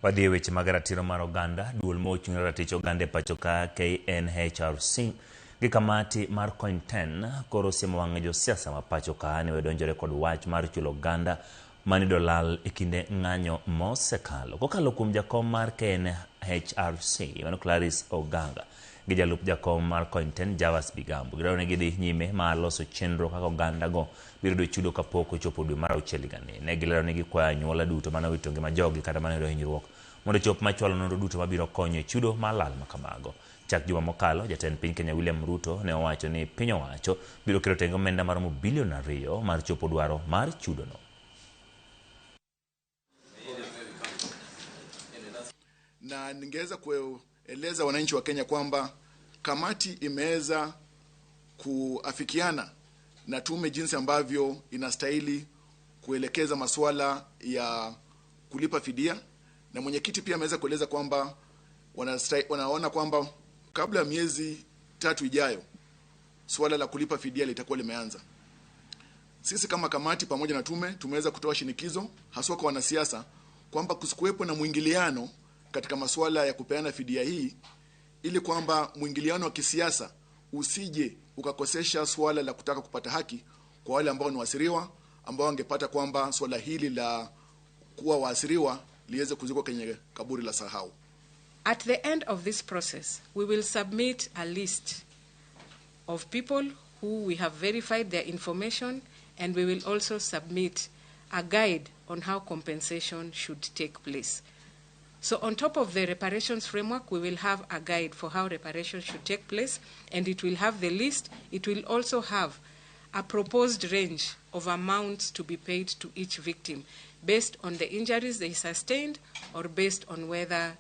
Wadhi e weche mag ratiro mar oganda. Duol mochung' ne ratich oganda e pacho ka KNHRC gi kamati mar COIN10 koro osiemo wang' josiasa ma pacho ka ni wedonjore kod wach mar chulo oganda mane lal e kinde ng'anyo mosekalo. Kokalo kuom jakom mar KNHRC, mano Clarice Oganga, gi jalup jakom mar COIN10 Javas Bigambo, gidwaro ni gidhi nyime mar loso chenro kaka oganda go biro yudo chudo kapok ochopo dwe mar auchiel higani. Ne gilero ni gikwayo anyuola duto mane owito ngima jogi kata mane oyudo hinyruok mondo ochop machwalo nonro duto mabiro konyo e chudo mar lal ma kamago. Chak juma mokalo, jatend piny Kenya William Ruto ne owacho ni piny owacho biro keto tenge omenda maromo bilion 2 mar chopo dwaro mar chudono. Na ningeweza kueleza wananchi wa Kenya kwamba kamati imeweza kuafikiana na tume jinsi ambavyo inastahili kuelekeza masuala ya kulipa fidia, na mwenyekiti pia ameweza kueleza kwamba wanaona kwamba kabla ya miezi 3 ijayo suala la kulipa fidia litakuwa limeanza. Sisi kama kamati pamoja na tume tumeweza kutoa shinikizo haswa kwa wanasiasa kwamba kusikuwepo na mwingiliano katika masuala ya kupeana fidia hii, ili kwamba mwingiliano wa kisiasa usije ukakosesha suala la kutaka kupata haki kwa wale ambao ni waasiriwa, ambao wangepata kwamba suala hili la kuwa waasiriwa liweze kuzikwa kwenye kaburi la sahau. At the end of this process, we will submit a list of people who we have verified their information, and we will also submit a guide on how compensation should take place. So on top of the reparations framework, we will have a guide for how reparations should take place, and it will have the list. It will also have a proposed range of amounts to be paid to each victim based on the injuries they sustained or based on whether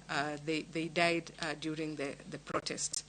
they died during the protests.